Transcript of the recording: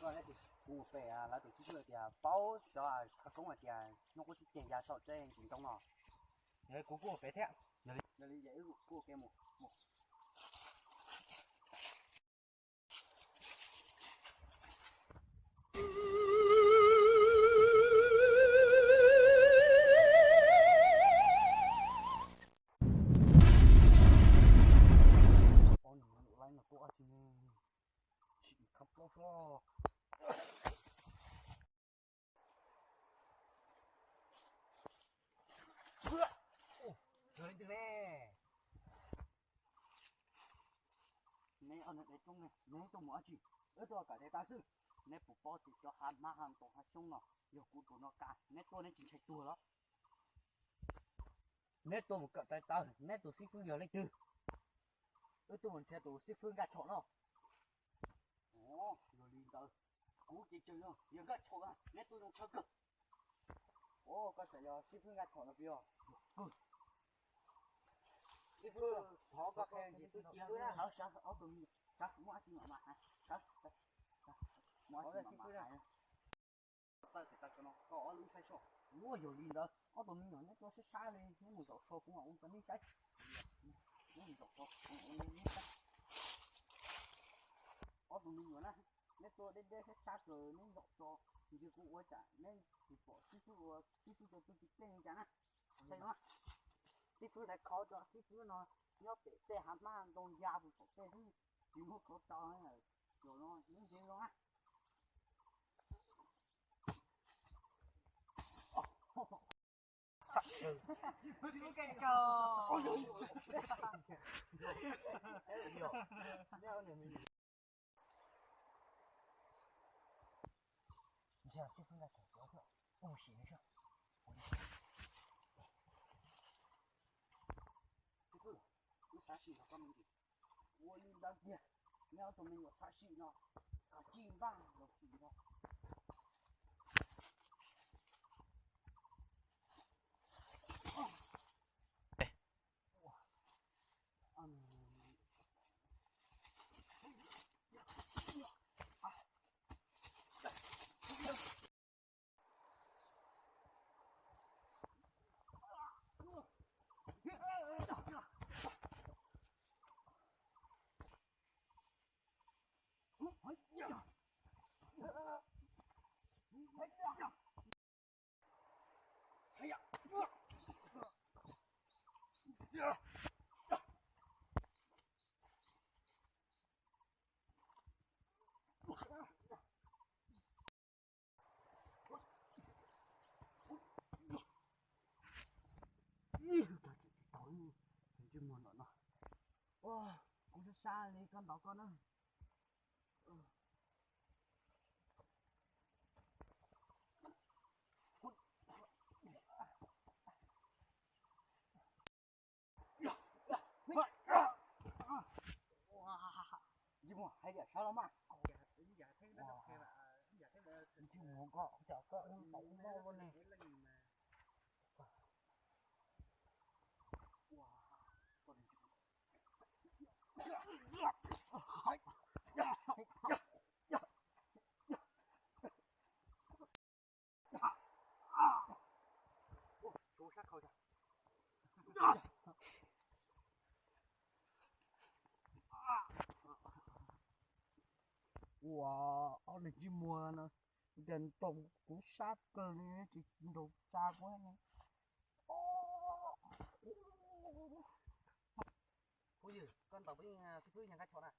Kuv mus pem lawv tus xib fwb tias paub cov khawv koob hais tias hnub qub txij ceg ya saum tej ntsis ntoo no. Kuv kuj mus pem thiab. Yog li ces wb kuj ua ke mus. Yog leej twg ne? Neb ob niag dev roob ne, neb tuaj mus dab tsi? Wb tuaj kawm tes taw xwb. Neb puas paub tias cov hav hmab hav ntoo hav xyoob no yog kuv tus no kav, neb tuaj neb tsis ntshai tuag los? Neb tuaj mus kawm tes taw, neb tus xib fwb yog leej twg? Wb tuaj mus nrhiav tus xib fwb Nkaj Chom no. Yog li ntawd, kuv ces tseem yog Nkaj Chom, neb tuaj zoo tshaj kawg. Koj tseem yog xib fwb Nkaj Chom no puas yog? Xib fwb, thov koj qhia ntsis twb cia na. Sawv, sawv, ob tug me nyuam, sawv, muaj dab tsi mam mam hais, sawv, muaj dab tsi mam mam hais. Taw tes taw no koj ob lub saib soj. Ua yog li ntawd ob tug me nyuam neb tuaj sab sab li, neb mus zaum so kuv mam ua rau neb saib. Neb mus zaum so kuv mam ua rau neb saib. Ob tug me nyuam na, neb tuaj deb deb sab sab kawg, neb zaum so, ntshe kuv ua cas neb tsis pom xib fwb ua xib fwb rau tub tsis tej li cas na. Xib fwb hlais khov rau xib fwb no nyob pem tej hav hmab ntoo ya puag tom tej xwb, tsis muaj khov tau. Zaum no neb ntsia zoo na. Xib fwb, wb xav sim nrog koj me ntsis. Ua li ntawd kiag, neb ob tug me nyuam xav sim no, koj cia npaj los sim no. Ib tug tsis tau ntsej muag ntawm no. Kuv sab sab li koj ntaus koj na. Ntsej muag hais tias sawv los mas. Ntsej muag koj, cas koj tau noj luaj ne? Ua, ob niag ntsej muag no, ntaus kuv sab kawg li, tsis ntaus tsa kuv ne. Phooj ywg, koj ntaus peb xib fwb Nkaj Chom na.